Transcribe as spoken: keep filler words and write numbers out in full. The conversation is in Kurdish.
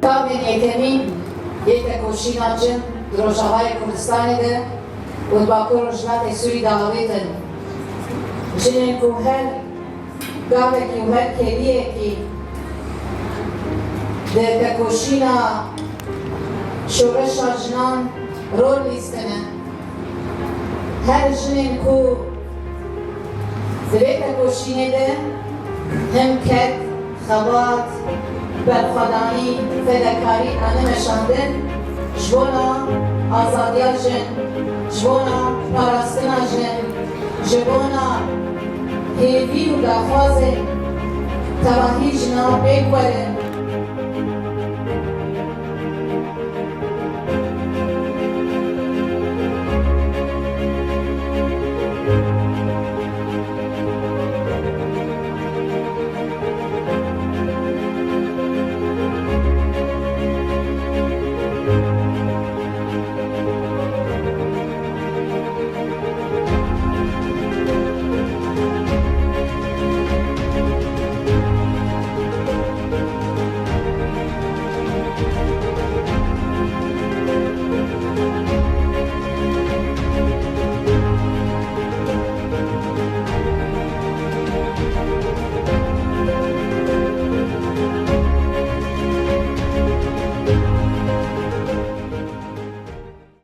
Gavên yekemîn yê tekoşîna cin di Rojavayê Kurdistanê de û di Bakur Rojhilatê Sûrî de avêtin. Jinên ku her gavekî û her kêliyekî di tekoşîna şoreşa jinan rol lîstine. Her jinên ku di vê tekoşînê de him ked, xebat, berxwedanî, fedekarî dane meşandin, ji bona azadiya jin, ji bona parastina jin, ji bona hêvî û daxwazên tevahî jina pêk werin,